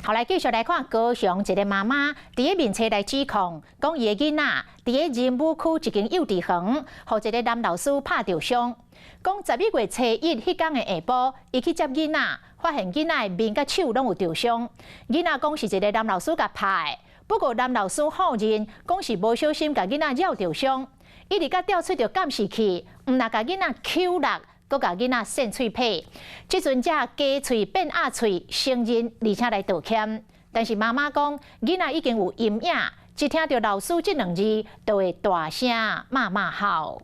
好，來繼續來看高雄一个媽媽佇咧面冊來指控，講伊的囡仔佇咧仁武區一間幼稚園，予一个男老師拍著傷。講11月初一彼工的下晡，伊去接囡仔，發現囡仔的面佮手攏有著傷。囡仔講是一个男老師共拍的，不過男老師否認，講是無小心共囡仔搲著傷，一直佮調出著監視器，毋但共囡仔搝落，閣共囡仔搧喙䫌，這陣才雞喙變鴨喙，承認而且來道歉。但是媽媽講，囡仔已經有陰影，一聽著老師這兩字，就會大聲罵罵吼。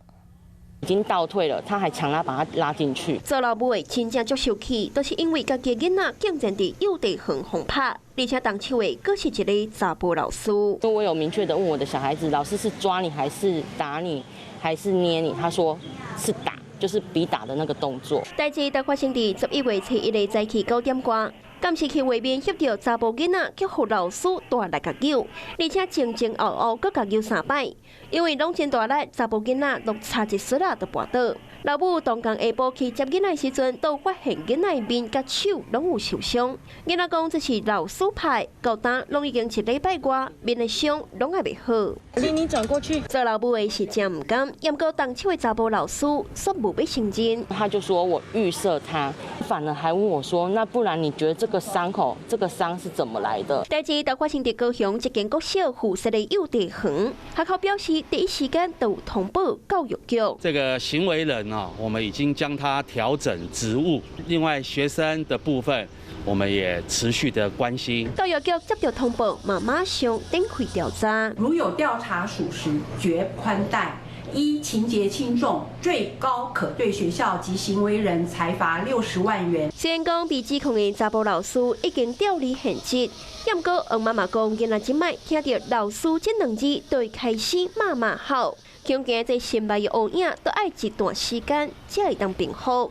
已經倒退了，他還強拉把他拉進去。做老母的真正足受氣，都是因為家己囡仔竟然佇幼稚園予拍，而且動手的閣是一个查埔老師。我有明確的問我的小孩子，老師是抓你還是打你，還是捏你？他說是打。就是比打的那個動作。代誌就發生佇11月初一的早起9點外，監視器畫面翕著查埔囡仔去予老師大力共搝，而且前前後後閣共搝三擺，因為攏真大力，查埔囡仔攏差一絲仔就跋倒。老母當工下晡去接囡仔時陣，都發現囡仔面佮手攏有受傷。囡仔講這是老師拍，到今攏已經一禮拜外，面的傷攏還袂好。你轉過去。做老母的是真毋甘，毋過動手的查埔老師煞無欲承認。他就說我預設他，反而還問我說，那不然你覺得這個傷口，這個傷是怎麼來的？代誌就發生佇高雄一間國小附設的幼稚園，學校表示第一時間就有通報教育局。這個行為人啊，我們已經將他調整職務。另外學生的部分，我們也持續的關心。教育局接著通報，嘛馬上展開調查。如有調查屬實，絕不寬待。依情節輕重，最高可對學校及行為人裁罰60萬元。雖然講被指控的查埔老師已經調離現職，毋過黃媽媽講，囡仔這擺聽著老師這兩字，就會開始罵罵吼，恐驚這心內的烏影都愛一段時間才會當平復。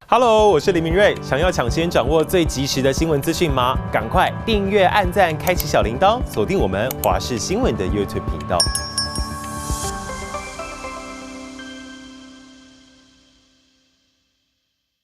Hello，我是林明瑞，想要搶先掌握最及時的新聞資訊嗎？趕快訂閱、按讚、開啟小鈴鐺，鎖定我們華視新聞的 YouTube 頻道。